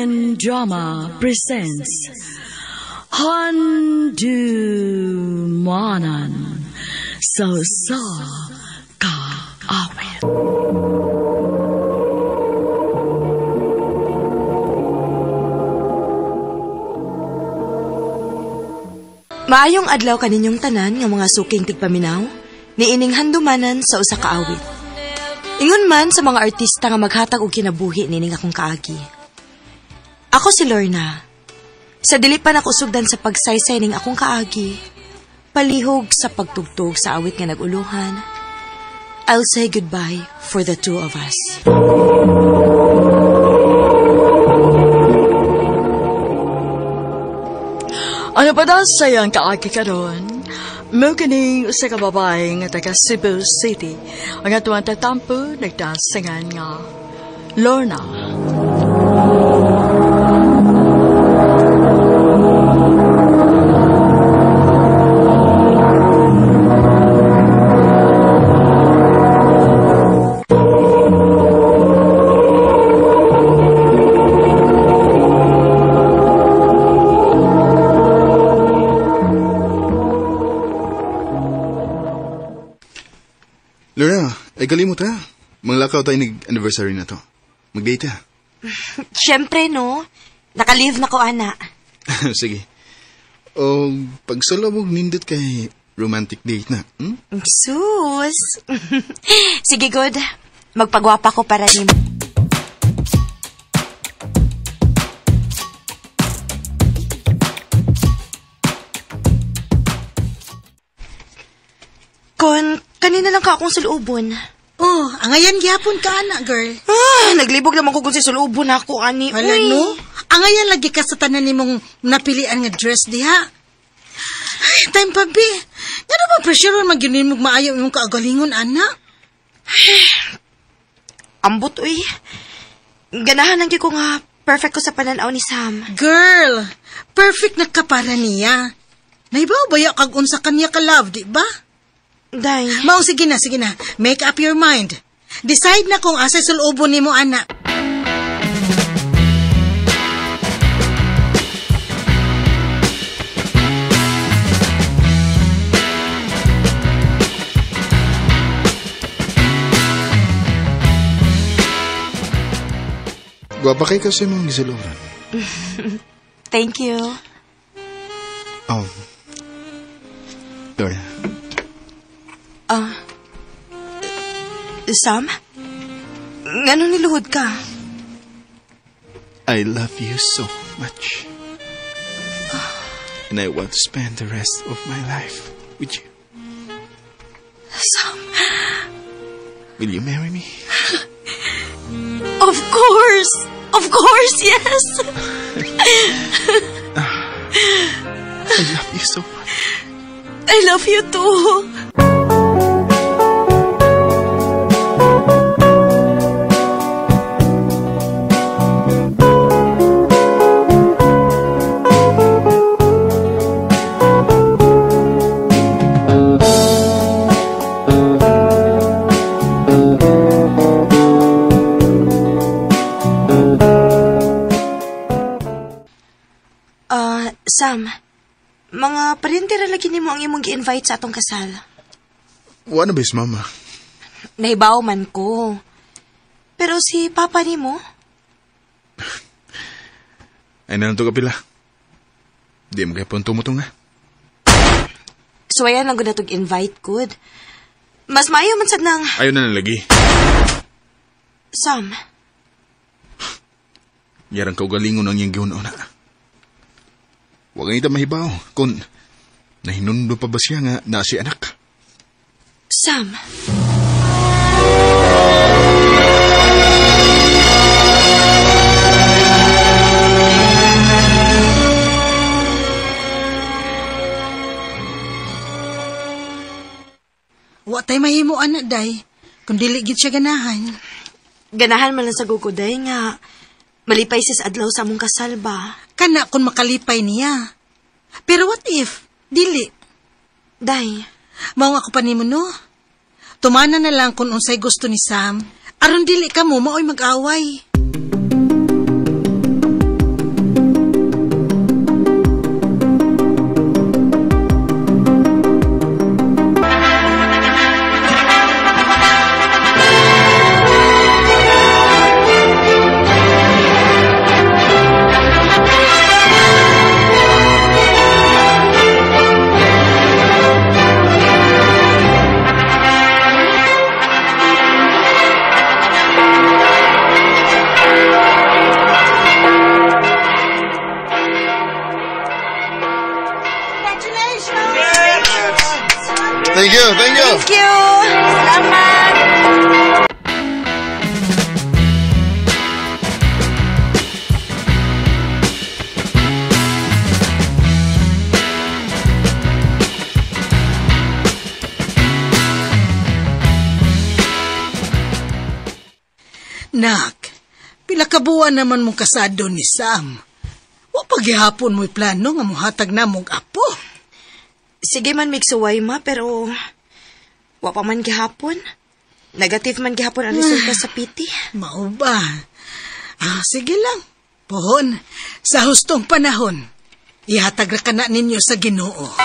Philippine Drama presents Handumanan sa Usa Ka Awit. Maayong adlaw kaninyong tanan nga mga suking tigpaminaw, niining handumanan sa usa ka awit. Ingon man sa mga artista nga maghatag og kinabuhi nining akong kaagi. Ako si Lorna. Sa dili pa nakusugdan sa pagsaysay ning akong kaagi, palihog sa pagtugtog sa awit nga nag-uluhan, I'll say goodbye for the two of us. Ano pa daw sayang kaagi karon? Mao kining usa ka babae nga taga Cebu City. Ang atuang tatampo nagdasingan nga Lorna. Lorna, ay kalimot ha. Manglakaw tayo nag-anniversary na to. Mag-date ha. Siyempre, no? Naka-leave na ko, ana. Sige. O, pagsulabog nindot kay romantic date na. Hmm? Sus! Sige, good. Magpagwapa ko para nimo. Kon, kanina lang ka akong sulubon. Oh, angayan gyapon ka ana, girl. Ah, naglibog naman ko kung si sulubon ako, ani. Wala, Uy. no? Angayan lagi ka sa tanan nimong napilian nga dress diha. Ay, time pa, bi. Ngano ba pressure man gyud nimo maayo imong kaagalingon, ana? Ambot, uy. Ganahan lang gyud ko nga perfect ko sa pananaw ni Sam. Girl, perfect na ka para niya. Naibaw ba ya kag unsa kaniya ka love, di ba? Day. Mao, sige na, sige na. Make up your mind. Decide na kung asay sulubon nimo, ana. Gwapa kay kasi mong gisuluran. Thank you. Oh. Lorna. Sam? Ngano niluhod ka? I love you so much. And I want to spend the rest of my life with you. Sam? Will you marry me? Of course! Of course, yes! I love you so much. I love you too. Sam, mga parente ra lagi nimo ang imong gi-invite sa atong kasal. Wala ba mama? Nahibaw man ko. Pero si papa nimo? Ay nalang to kapila. Di mo kaya punto mo to nga. So ayan lang gud natog invite good. Mas maayo man sad nang... Ayaw na lagi. Sam. Yarang kaugalingon ang iyang gihuna-una. Huwag ang ita mahibaw kung nahinundo pa ba siya nga na si anak. Sam. Wa tay mahimo anak, day. Kung dili gid siya ganahan. Ganahan man lang sa guguday nga malipay sis adlaw sa among kasal ba? Kana kung makalipay niya. Pero what if? Dili. Day. Mao nga ko pa nimo, no? Tumana na lang kung unsay gusto ni Sam. Aron dili ka mo, maoy mag-away. Thank you, thank you. Thank you. Salamat. Nak, pila ka buwan naman mong kasado ni Sam. Wa paghihapon mo'y plano nga muhatag na mong apo. Sige man migsuway ma, pero wa pa man gihapon. Negative man gihapon ang resulta sa PT. Mao ba? Ah, sige lang. Pohon, sa hustong panahon, ihatag ra kana ninyo sa Ginoo.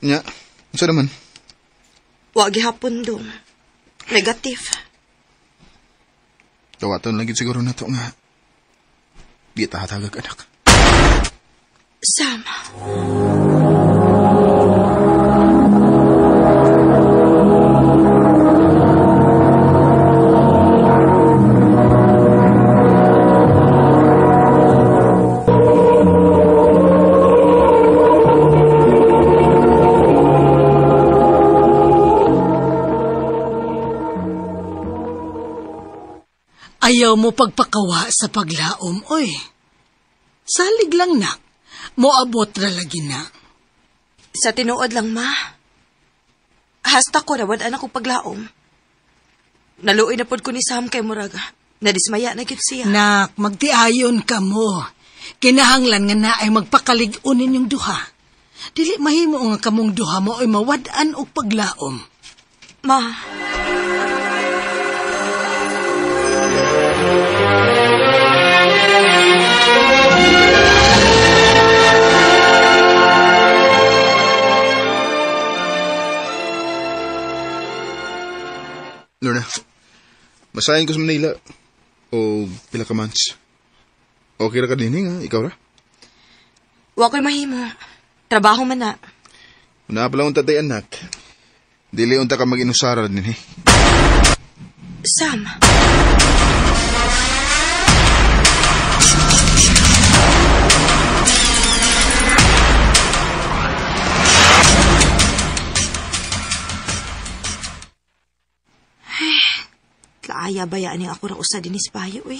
Nya, unsa naman? Wa gihapon dong. Negative. Tawaton lang gid siguro nato nga di ta hatagag anak. Sam. Ayaw mo pagpakawa sa paglaom, oy. Salig lang, nak. Moabot ra lagi na. Sa tinuod lang, ma. Hasta ko nawad anak ko paglaom. Naluoy na pod ko ni Sam kay muraga. Nadismaya na gid siya. Nak, magtiayon ka mo. Kinahanglan nga na ay magpakalig-on ninyong duha. Dili mahimo nga kamong duha mo ay mawad-an og paglaom. Ma. Lorna, masahin ko sa Manila o pila ka months. Okay ra ka din nga, ikaw ra? Wa ko'y mahimo. Trabaho man na. Una pa lang unta tay anak. Dili unta ka mag-inusara din eh. Sam. Tlaaya bayaan yung ako ra usa dinis bayo eh.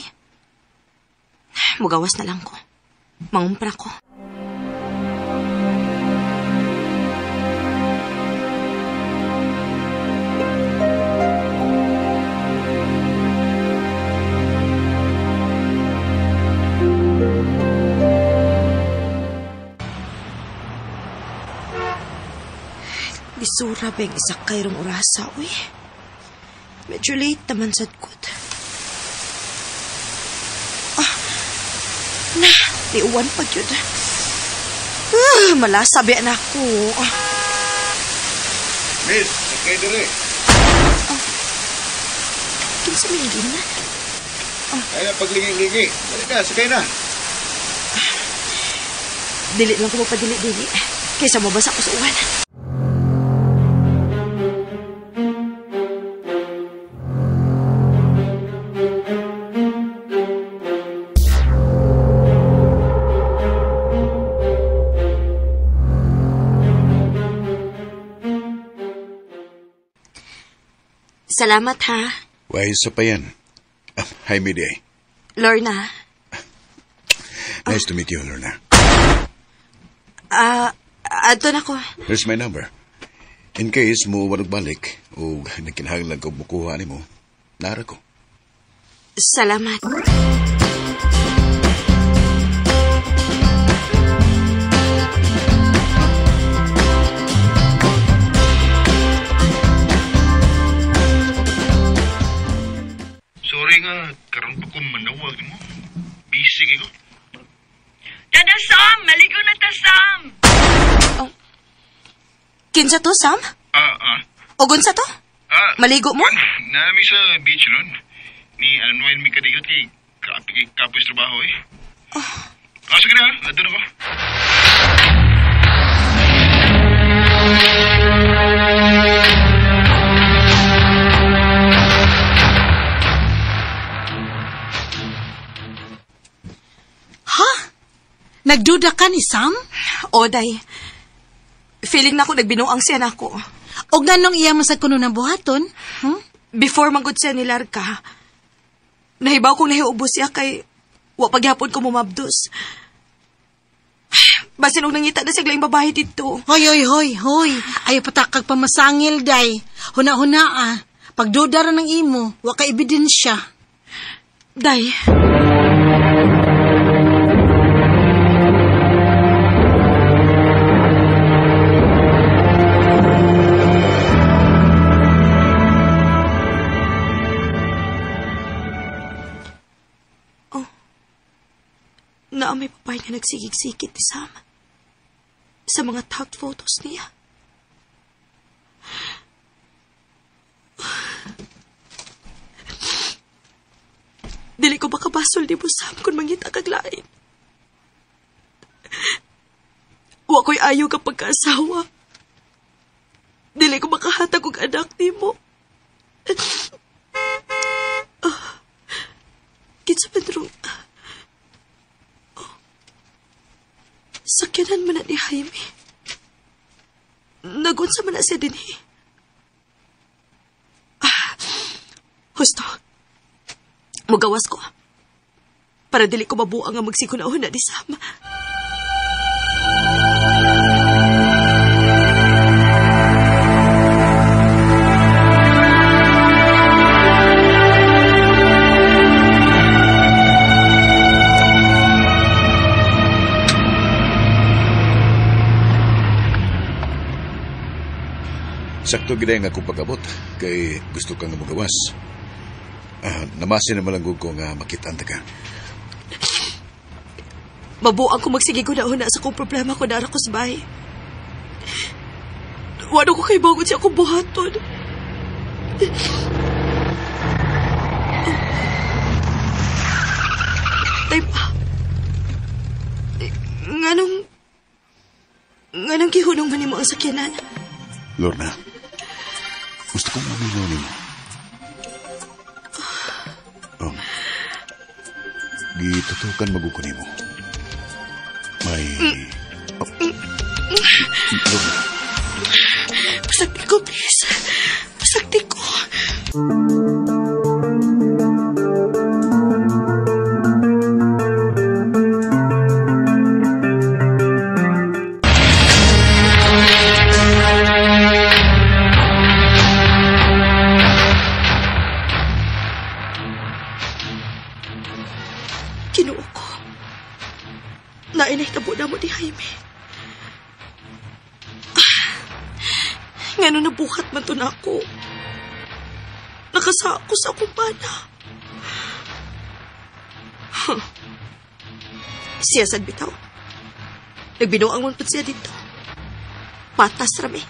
Mugawas na lang ko. Mangumpra ko. Lisura ba yung isakay rong orasa, uy? Medyo late naman sa good. Ah, na, niuwan pa yun. Ah, malasabi na ako. Ah. Miss, sakay dali. Ah, kinsa may gina? Ah. Ay na, paglingi-lingi. Dali na, sakay na. Ah, dili lang ko magpadili-dili. Kaysa mabasa ko sa uwan. Salamat, ha? Why, isa pa yan. Hi, Midday. Lorna. Nice to meet you, Lorna. Adto na ko. Here's my number. In case mo walog balik o nagkinahanglan ko mukuha nimo, nara ko. Salamat. Sorry nga, karon pa ko manawag mo. Busy ko. Tada, Sam! Maligo na ta, Sam! Oh. Kinsa to, Sam? O gunsa to? Maligo mo? Nami sa beach ron. Ni unwind mi kadigot kay kapi kay kapos trabaho eh. Oh. Sige na, adto na ko. Nagduda ka ni Sam? O, day. Feeling na ako nagbinuang siya na ako. O ganong iya man sa kuno ng buhaton? Hmm? Before manggod siya ni Larka, nahibaw kong nahiubos siya kay wa pagyapon ko mumabdos. Basin og nangita na siya laing babae dito. Hoy, hoy, hoy, hoy. Ayaw patakag pamasangil, day. Huna-huna ah. Pagduda ra ng imo, wa ka ebidensya. Day. Oh. Naa may babae nga nagsigig-sigit ni Sam. Sa mga tagged photos niya. Dili ko makabasol ni mo, Sam, kung mangita kag lain. Wa ko'y ayaw kapag kaasawa. Dili ko makahatag og anak nimo. Kinsa man rong... Oh, sakyanan man na ni Jaime. Nagunsa man na siya din eh. Husto. Mugawas ko. Para dili ko mabuang ang magsikunahon na ni Sam. Sakto gid nga akong pag-abot kay gusto kang magawas. Namasin naman lang ko nga makitaan ta ka. Mabuang ko magsige guna-una sa kong problema ko nara ko sa bahay. Wano ko kay bagod siya akong buhaton. Tay pa. Nganong gihunong man nimo ang sakyanan? Lorna, gusto kong maminaw nimo. Gitutukan maguko nimo. May... Oh. Lorna. Pasakti ko, please. Pasakti ko. Kinuo ko. Nainay tabo na mo ni Jaime. Ngano nabuhat man to na ako. Nakasako sa akong bana. Huh. Siya sad bitaw. Nagbinuang man po siya dito. Patas rami.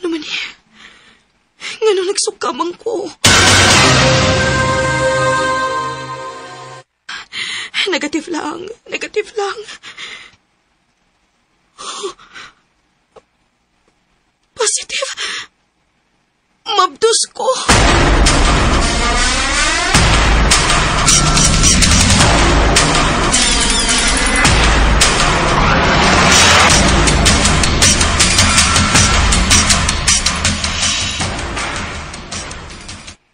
Ano man eh? Ngano nagsukamang ko? Negative lang. Negative lang. Positive. Mabdos ko.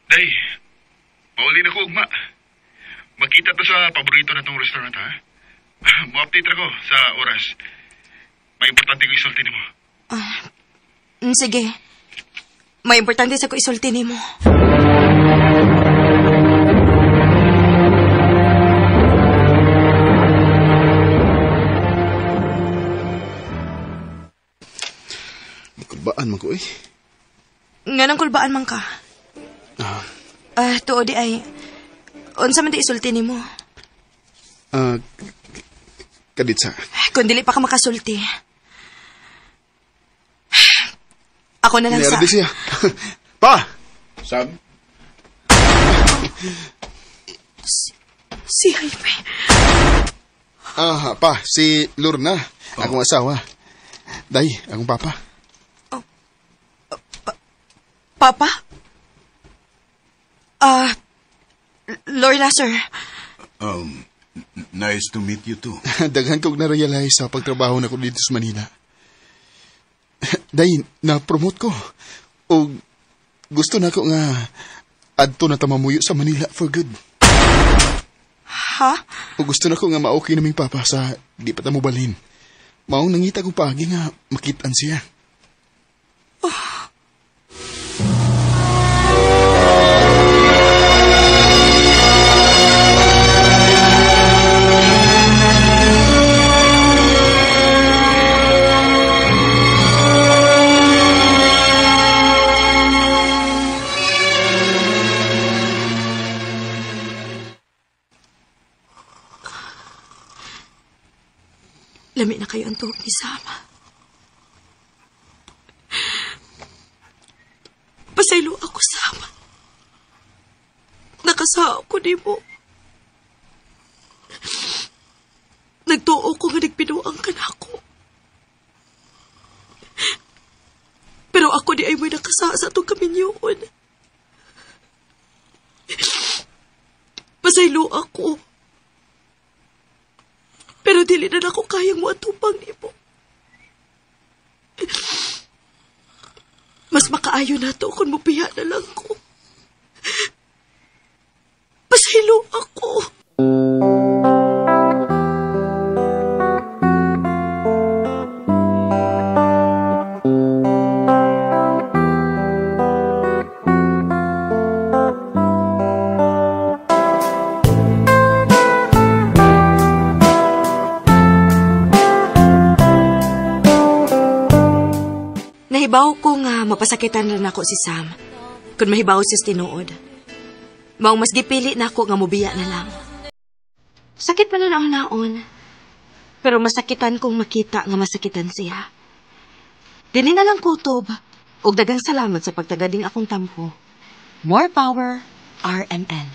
Day, pauli na ko ugma. Magkita to sa paborito na tong restaurant, ha? Mo-update ra ko sa oras. May importante ko isulti nimo. Sige. May importante sa ko isulti nimo. Kulbaan man ko eh. Nga nang kulbaan man ka? Tuo di ay, unsa man di isulti nimo? Kaditsa. Kung dili pa ka makasulti. Ako na lang sa... Niyaradi siya. Pa! Sam? Si Jaime. Pa, si Lorna. Akong asawa. Day, akong papa. Oh, papa? Lorna, sir. Nice to meet you too. Daghan kog na-realize sa pagtrabaho na ko dito sa Manila. Day, na-promote ko. O gusto na ko nga adto na tamamuyo sa Manila for good. Ha? O gusto na ko nga ma-okay naming papa sa di pa ta mobalhin. Maong nangita ko paagi nga makitaan siya. Oh. Lami na kayo ang tuhok ni Sama. Pasaylo ako, Sama. Nakasao ko ni mo. Nagtuo ko nga nagbinuang ka na ako. Pero ako di ay mo'y nakasa sa itong kaminyoon. Pasaylo ako. Pero dili na ako kayang muatupang nimo. Mas makaayo na to kung mupiya na lang ko. Pasaylo ako. Nahibaw ko nga mapasakitan rin ako si Sam. Kung mahibaw siya tinuod. Maong mas gipili na ako nga mubiya na lang. Sakit man na ang naon. Pero masakitan kong makita nga masakitan siya. Dili na lang kutob. Og daghang salamat sa pagtagading akong tampo. More power, RMN.